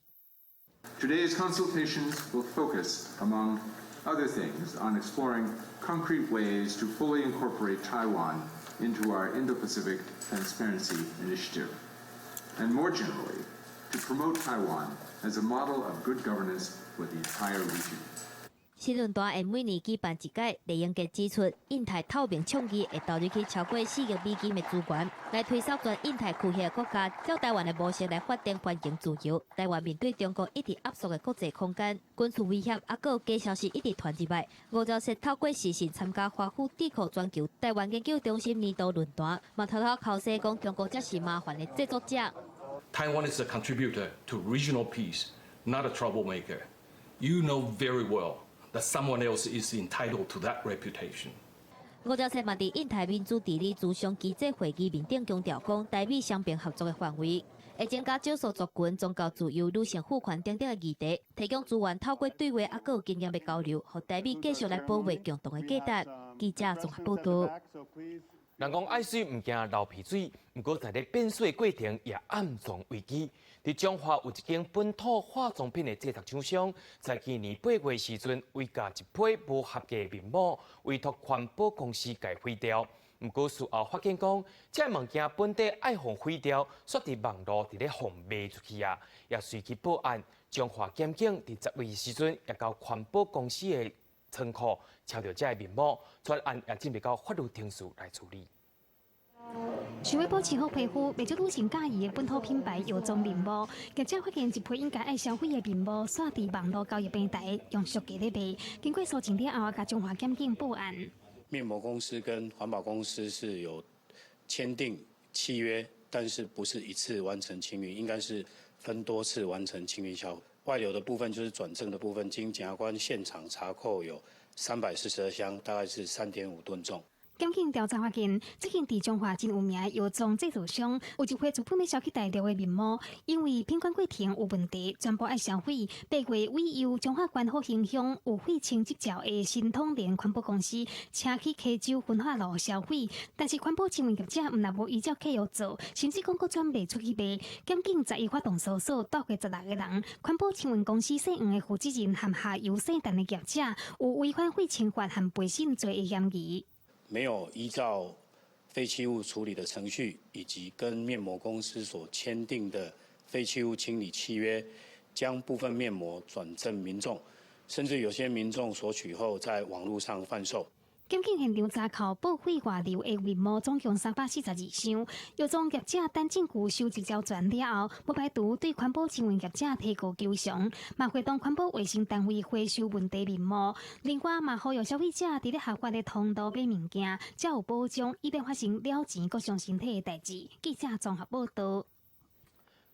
Today's consultations will focus, among other things, on exploring concrete ways to fully incorporate Taiwan into our Indo-Pacific Transparency Initiative, and more generally, to promote Taiwan as a model of good governance for the entire region. 新論壇會每年舉辦一屆，酈英傑指出，印太透明倡議會投入去超過4億美金的資源，來推動全印太區域的國家，照台灣的模式來發展環境自由。台灣面對中國一直壓縮的國際空間、軍事威脅，猶閣有假消息一直傳入來。吳釗燮透過視訊參加華府智庫全球台灣研究中心年度論壇，嘛偷偷剾洗講中國才是麻煩的製作者。 Taiwan is a contributor to regional peace, not a troublemaker. You know very well that someone else is entitled to that reputation. 吳釗燮嘛佇印太民主治理諮商機制會議面頂強調講，台美雙邊合作的範圍會增加少數族群、宗教自由、女性賦權等等的議題，提供資源透過對話猶閣有經驗的交流，予台美繼續來保衛共同的價值。記者綜合報道。人講愛媠毋驚流鼻水，毋過在咧變媠過程也暗藏危機。佇彰化有一間本土化妝品的製作廠商，在去年8月時陣，為共一批無合格的面膜委託環保公司共毀掉。毋過事後發現講，這个物件本底愛予毀掉，煞佇網路佇咧予賣出去啊！也隨去報案，彰化檢警佇10月時陣，也到環保公司的倉庫抄著這个面膜，專案也進入到法律程序來處理。想欲保持好皮膚，袂少女性佮意的本土品牌藥妝面膜，業者發現一批應該愛銷毀的面膜，煞佇網路交易平台用俗價咧賣。經過搜證了後，共彰化檢警報案。面膜公司跟環保公司是有簽訂契約，但是不是一次完成清運，應該是分多次完成清運銷毀。外流的部分就是轉贈的部分，經檢察官現場查扣有342箱，大概是3.5噸重。檢警調查發現，這間佇彰化真有名的藥妝製造商，有一批自本欲銷去大陸的面膜，因為品管過程有問題，全部愛銷毀。8月委由彰化縣好興鄉有廢清執照的新統聯環保公司，車去溪州焚化爐銷毀，但是環保清運業者毋但無依照契約做，甚至講閣轉賣出去賣。檢警11發動搜索，帶回16個人。環保清運公司姓黃的負責人和下游姓陳的業者，有違反廢清法和背信罪的嫌疑。沒有依照廢棄物處理的程序，以及跟面膜公司所簽訂的廢棄物清理契約，將部分面膜轉贈民眾，甚至有些民眾索取後在網路上販售。檢警現場查扣報廢外流的面膜總共342箱，藥妝業者等證據收集齊全了後，無排除對環保清運業者提告求償，嘛會同環保衛生單位回收問題面膜。另外，嘛呼籲消費者佇咧合法的通道買物件，才有保障，以免發生了錢閣傷身體的代誌。記者綜合報道。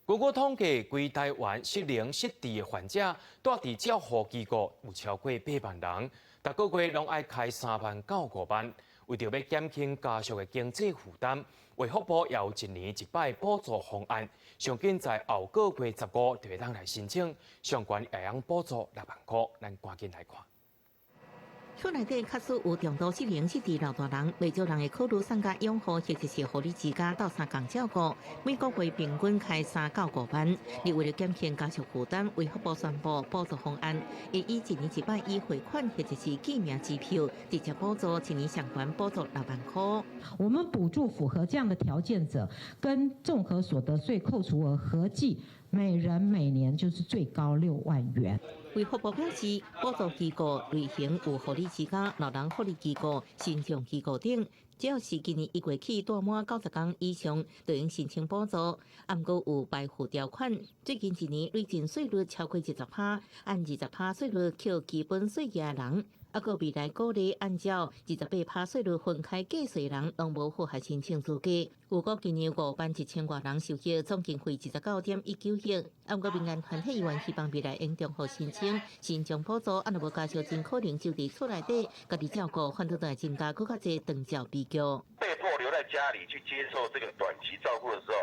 根據統計，規台灣失能失智的患者，蹛佇照護機構有超過8萬人，逐個月攏愛開3萬到5萬。為著欲減輕家屬的經濟負擔，衛福部也有一年一擺補助方案，上緊在後個月15就會當來申請，上懸會當補助6萬箍。咱趕緊來看。厝內底確實有重度失能失智老大人，袂少人會考慮送共養護或者是護理之家鬥相共照顧，每個月平均開3到5萬。而為了減輕家屬負擔，衛福部宣布補助方案，會以一年一擺以匯款或者是記名支票直接補助，一年上懸補助6萬箍。我們補助符合這樣的條件者，跟綜合所得稅扣除額合計，每人每年就是最高6萬元。衛福部表示，補助機構類型有護理之家、老人福利機構、身障機構等，只要是今年1月起蹛滿90工以上，就會用申請補助。毋過有排付條款，最近一年累進稅率超過20%，按20%稅率扣基本稅額的人，猶閣未來鼓勵按照28%稅率分開計稅人，攏無符合申請資格。預估今年5萬1千外人受惠，總經費29.19億。毋過民間團體議員希望未來會綜合申請身障補助，啊若無家屬真可能就佇厝內底家己照顧，反倒會增加閣較濟長照悲劇。被迫留在家裡去接受這個短期照顧的時候，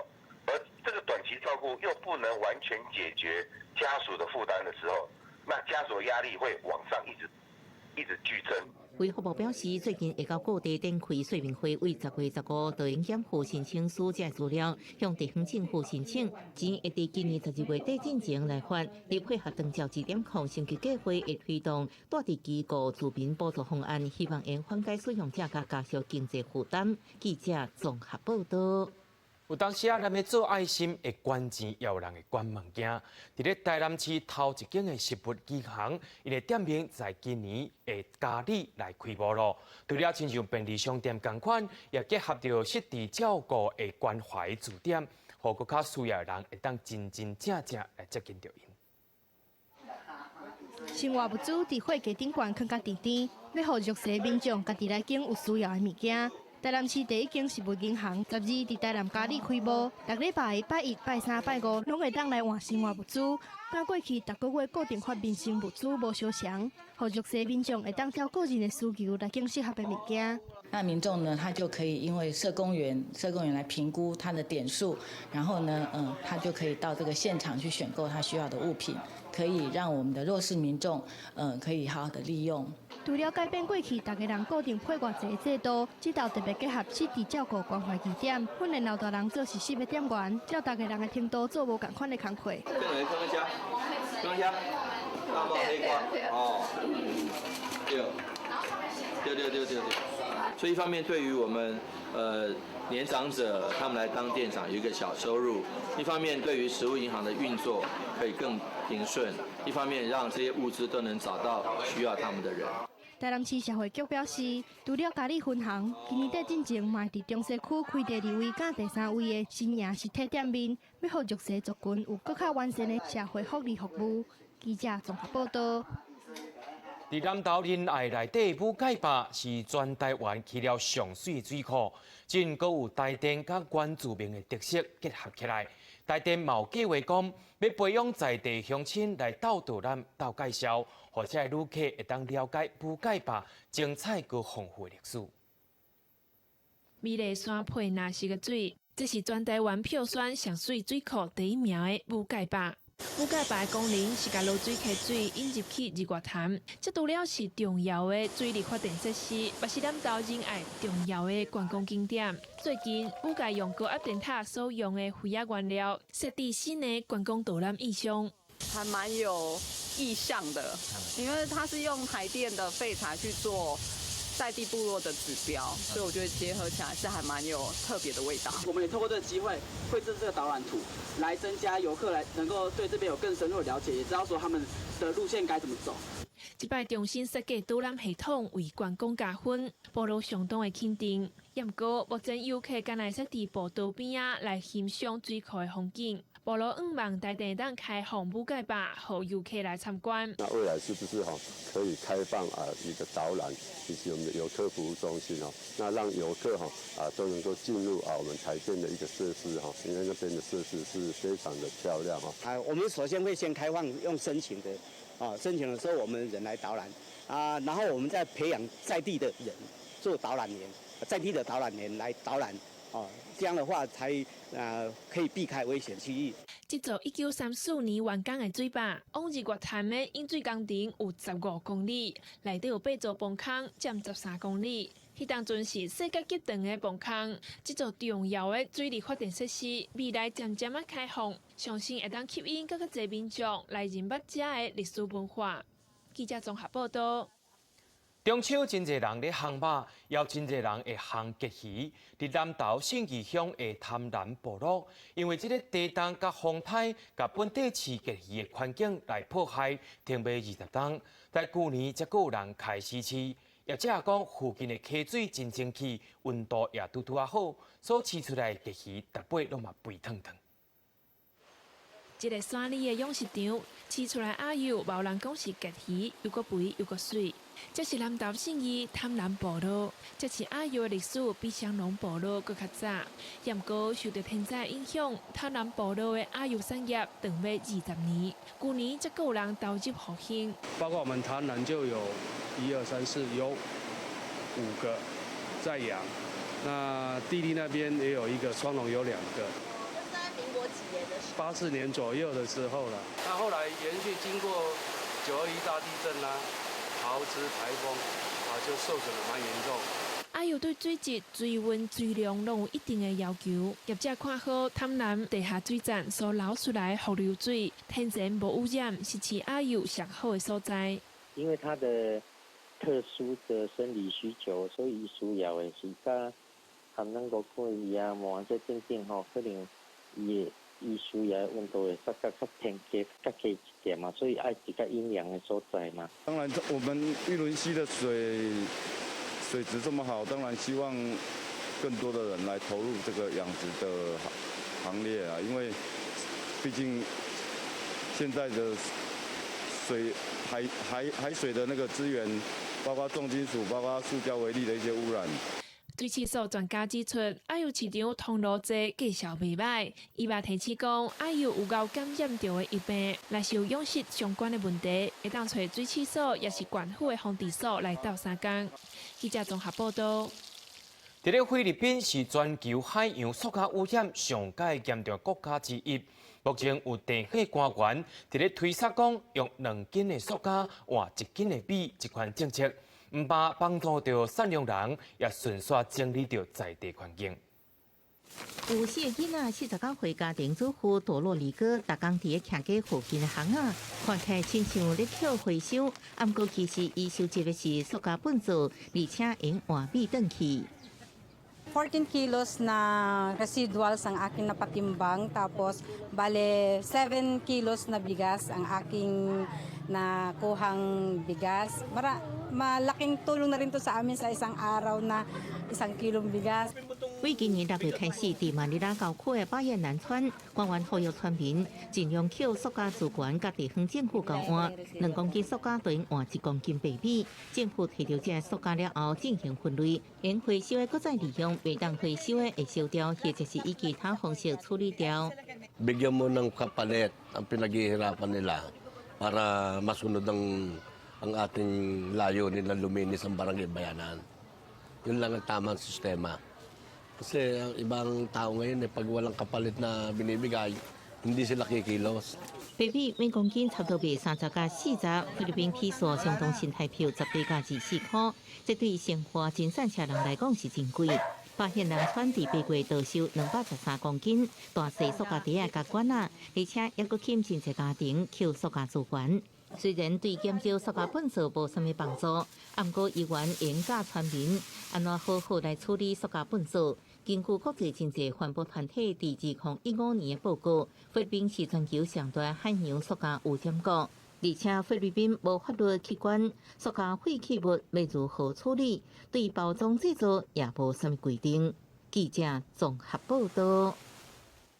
而這個短期照顧又不能完全解決家屬的負擔的時候，那家屬壓力會往上一直一直劇增。衛福部表示，最近會到各地展開說明會，為10月15就用檢附申請書這資料，向地方政府申請，錢會佇今年12月底進前來發。佇配合長照2.0升級計劃，會推動蹛佇機構住民補助方案，希望會緩解使用者佮家屬經濟負擔。記者綜合報道。有當時啊，咱欲做愛心會捐錢，也有人會捐物件。佇咧台南市頭一間的食物銀行，𪜶的店面在今年會嘉里來開幕囉。除了親像便利商店仝款，也結合著失智照顧的關懷駐點，予閣較需要的人會當真真正正來接近著𪜶。生活物資佇貨架頂懸囥甲甜甜，欲予弱勢民眾家己來揀有需要的物件。台南市第一間食物銀行12佇台南嘉里開幕，逐禮拜拜一、拜三、拜五攏會當來換生活物資。佮過去逐個月固定發民生物資無相仝，予弱勢民眾會當照個人的需求來揀適合的物件。那民眾呢，他就可以因為社工員來評估他的點數，然後呢，他就可以到這個現場去選購他需要的物品，可以讓我們的弱勢民眾，可以好好的利用。除了改變過去逐家人固定配偌濟的制度，這道特別結合失智照顧關懷據點，訓練老大人做實習的店員，照逐家人的程度做無仝款的工課。這兩個坑蝦，坑蝦，大帽黑瓜，哦，對，對對對對對。所以一方面對於我們年長者，他們來當店長有一個小收入；一方面對於食物銀行的運作可以更平順；一方面讓這些物資都能找到需要他們的人。台南市社會局表示，除了嘉里分行，今年底進前嘛會佇中西區開第二位佮第三位的新營實體店面，欲予弱勢族群有閣較完善的社會福利服務。記者綜合報道。佇南投仁愛內底武蓋壩是全台灣起了上媠的水庫，真閣有台電佮原住民的特色結合起來。台電嘛有計劃講，欲培養在地鄉親來鬥導覽、鬥介紹，予遮的旅客會當了解武蓋壩精彩閣豐富的歷史。美麗山配藍色的水，這是全台灣票選上媠水庫第一名的武蓋壩。武蓋壩的功能是共濁水溪水引入去日月潭，這除了是重要的水力發電設施，也是南投仁愛重要的觀光景點。最近，武蓋用高壓電塔所用的廢仔原料，設置新的觀光導覽意象，還蠻有意象的，因為它是用台電的廢材去做在地部落的指標，所以我覺得結合起來是還蠻有特別的味道。我們也透過這個機會繪製這個導覽圖，來增加遊客來能夠對這邊有更深入的了解，也知道說他們的路線該怎麼走。這擺重新設計導覽系統，為觀光加分，部落相當的肯定。毋過目前遊客干焦會使佇步道邊仔來欣賞水庫的風景。部落向望台電會當開放武蓋壩，予遊客來參觀。那未來是不是哈可以開放啊一個導覽，以及我們的遊客服務中心哦，那讓遊客哈啊都能夠進入啊我們台電的一個設施哈，因為那邊的設施是非常的漂亮哈。啊，我們首先會先開放用申請的，啊，申請的時候我們人來導覽，啊，然後我們再培養在地的人做導覽員，在地的導覽員來導覽，哦，這樣的話才可以避開危險區域。這座1934年完工的水壩，往日月潭的引水工程有15公里，內底有八座泵坑，佔13公里。彼當陣是世界級長的泵坑，這座重要的水力發電設施，未來漸漸仔開放，相信會當吸引閣較濟民眾來認捌遮的歷史文化。記者綜合報道。中秋真濟人咧烘肉，也有真濟人會烘鯘魚。佇南投信義鄉的潭南部落，因為這个地動佮風颱，共本地飼鯘魚的環境來破壞，停賣20冬。但舊年才閣有人開始飼。業者講，附近的溪水真清氣，溫度也拄拄仔好，所飼出來的鯘魚逐擺攏嘛肥騰騰。這个山裡的養殖場，飼出來鮎幼，無人講是鯘魚，猶閣肥猶閣媠。這是南投信義潭南部落，這飼鮎幼的歷史比雙龍部落閣較早。毋過受著天災影響，潭南部落的鮎幼產業斷尾20年。舊年才閣有人投入復興。包括我們潭南就有一二三四，有五個在養。那地利那邊也有一個，雙龍有兩個。這是在民國幾年的時候？84年左右的時候了。那後來延續經過9·21大地震啦、桃芝颱風啊，就受損得蠻嚴重。鮎幼對水質、水溫、水量攏有一定的要求。業者看好潭南地下水站所流出來的伏流水，天然無污染，是飼鮎幼上好的所在。因為它的特殊的生理需求，所以需要的是佮含咱五股魚啊、鰻這等等吼，可能伊需要的溫度會較較較偏低、較低一點嘛，所以愛一較陰涼的所在嘛。當然，我們玉崙溪的水質這麼好，當然希望更多的人來投入這個養殖的行列啊，因為畢竟現在的水海海海水的那個資源，包括重金屬、包括塑膠微粒的一些污染。水飼所專家指出，鮎幼市場通路濟，價數袂䆀。伊嘛提醒講，鮎幼有𠢕感染著的疫病，若是有養殖相關的問題，會當揣水飼所，抑是縣府的防治所來鬥相共。記者綜合報道。佇咧菲律賓是全球海洋塑膠污染上蓋嚴重國家之一。目前有地方官員佇咧推捒講，用2斤的塑膠換1斤的米這款政策，毋但幫助著善良人，也順紲整理著在地環境。有四个囡仔，49歲家庭主婦多洛里哥，逐工佇咧徛街附近的巷仔，看起來親像咧抾回收，毋過其實伊收集的是塑膠糞埽，而且用換米轉去。 14 kilos na residuals ang aking napatimbang, tapos bale 7 kilos na bigas ang aking nakuhang bigas. Malaking tulong na rin to sa amin sa isang araw na 1 kilong bigas. 為今年6月開始，佇馬尼拉郊區的巴燕南村，官員呼籲村民盡量抾塑膠資源，佮地方政府交換2公斤塑膠對換1公斤白米。政府提著這塑膠了後進行分類，用回收的閣再利用，袂當回收的會燒掉，或者是以其他方式處理掉。 Bigyan mo ng kapalit ang pinaghihirapan nila para masunod ang ating layunin na luminis ang barangay Bayanan. Yun lang ang tamang sistema. Kasi ang ibang tao ngayon, eh, pag walang kapalit na binibigay, hindi sila kikilos. 白米每公斤差不多賣30到40，菲律賓披索相當新台票18到24箍，這對生活真散赤人來講是真貴。發現南村佇8月倒收213公斤大細塑膠袋仔佮罐仔，而且猶閣吸引真濟家庭抾塑膠資源。雖然對減少塑膠糞埽無啥物幫助，毋過議員會教村民按怎好好來處理塑膠糞埽。根據國際真濟環保團體佇2015年的報告，菲律賓是全球上大海洋塑膠污染國，而且菲律賓無法律去管塑膠廢棄物欲如何處理，對包裝製造也無啥物規定。記者綜合報道。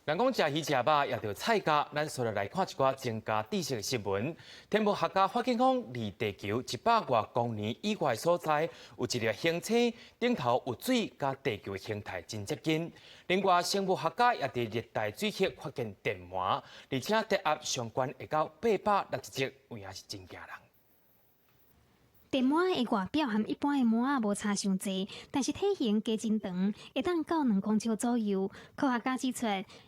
人講食魚食肉，也著菜價。咱紲來看一寡增加知識的新聞。天文學家發現講，離地球100外光年以外所在，有一粒行星，頂頭有水，佮地球的形態真接近。另外，生物學家也佇熱帶水域發現電鰻，而且電壓上懸會到860級，有影是真驚人。電鰻的外表和一般的鰻仔無差傷濟，但是體型加真長，會當到2公尺左右。科學家指出，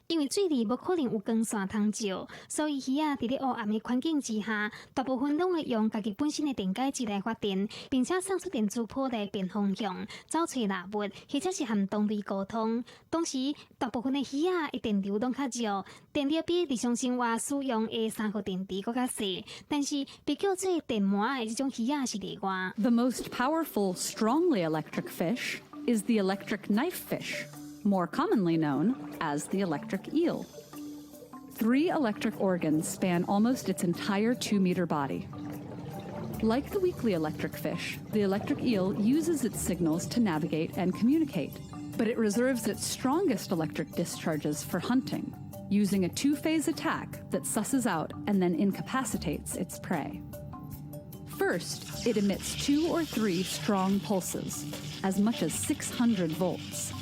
因為水裡無可能有光線通照，所以魚仔佇咧烏暗的環境之下，大部分攏會用家己本身的電解質來發電，並且送出電磁波來辨方向、走揣獵物，或者是和同類溝通。同時，大部分的魚仔的電流攏較弱，電力比日常生活使用的3號電池閣較細。但是，被叫做電鰻的這種魚仔是例外。 The most powerful, strongly electric fish is the electric knife fish, more commonly known as the electric eel. Three electric organs span almost its entire 2-meter body. Like the weakly electric fish, the electric eel uses its signals to navigate and communicate, but it reserves its strongest electric discharges for hunting, using a two phase attack that susses out and then incapacitates its prey. First, it emits two or three strong pulses, as much as 600 volts.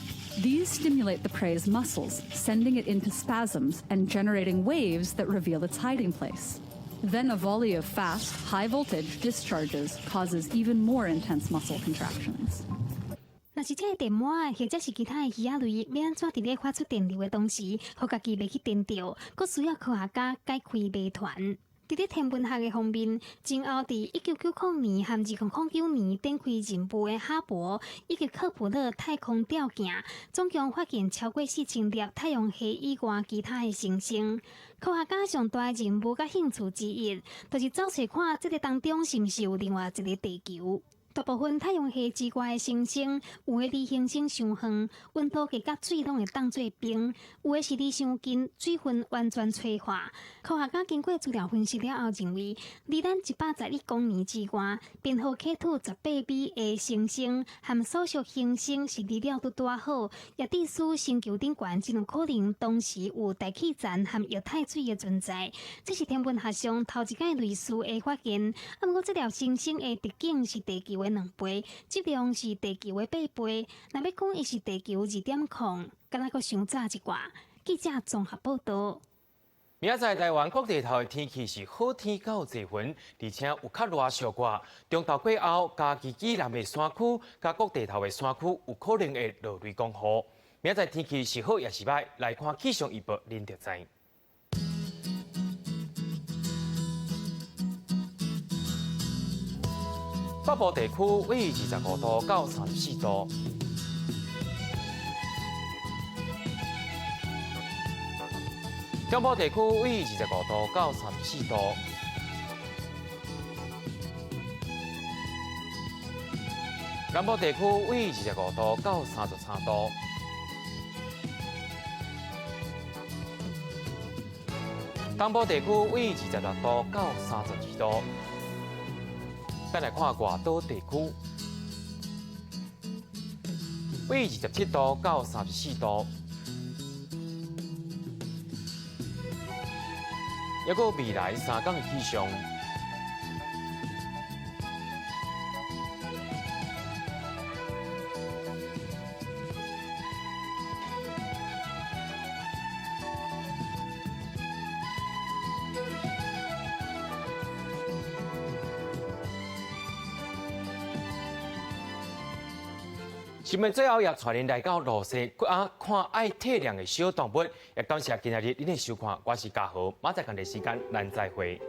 These stimulate the prey's muscles, sending it into spasms and generating waves that reveal its hiding place. Then a volley of fast, high voltage discharges causes even more intense muscle contractions. 若是這个電鰻或者是其他的魚仔類，欲按怎佇咧發出電流的同時，予家己袂去電著，閣需要科學家解開謎團。佇咧天文學的方面，前後佇1990年和2009年展開任務的哈勃以及克卜勒太空吊鏡，總共發現超過4000粒太陽系以外其他的行星。科學家上大的任務佮興趣之一，就是走揣看這个當中是毋是有另外一个地球。大部分太陽系之外的行星，有的離行星傷遠，溫度低甲水攏會凍做冰；有的是離傷近，水分完全催化。科學家經過資料分析了後，認為離咱111光年之外，編號 K2 18b 的行星和所屬行星是離了拄拄好，也致使星球頂懸真有可能同時有大氣層和液態水的存在。這是天文學上頭一擺類似的發現。啊，毋過這粒行星的直徑是地球的2倍，質量是地球的8倍。若欲講伊是地球2.0，敢若閣傷早一寡。記者綜合報道。明仔載台灣各地頭的天氣是好天到濟雲，而且有較熱小可。中晝過後，嘉義以南的山區、佮各地頭的山區有可能會落雷公雨。明仔載天氣是好抑是䆀？來看氣象預報，恁就知。北部地區為25度到34度。中部地區為25度到34度，南部地區為25度到33度，東部地區為26度到32度。咱來看外島地區，為27度到34度。抑閣未來3天的氣象，新聞最後也帶您來到羅西啊，看愛體諒的小動物。也感謝今仔日您的收看，我是嘉豪，明仔載仝個時間，咱再會。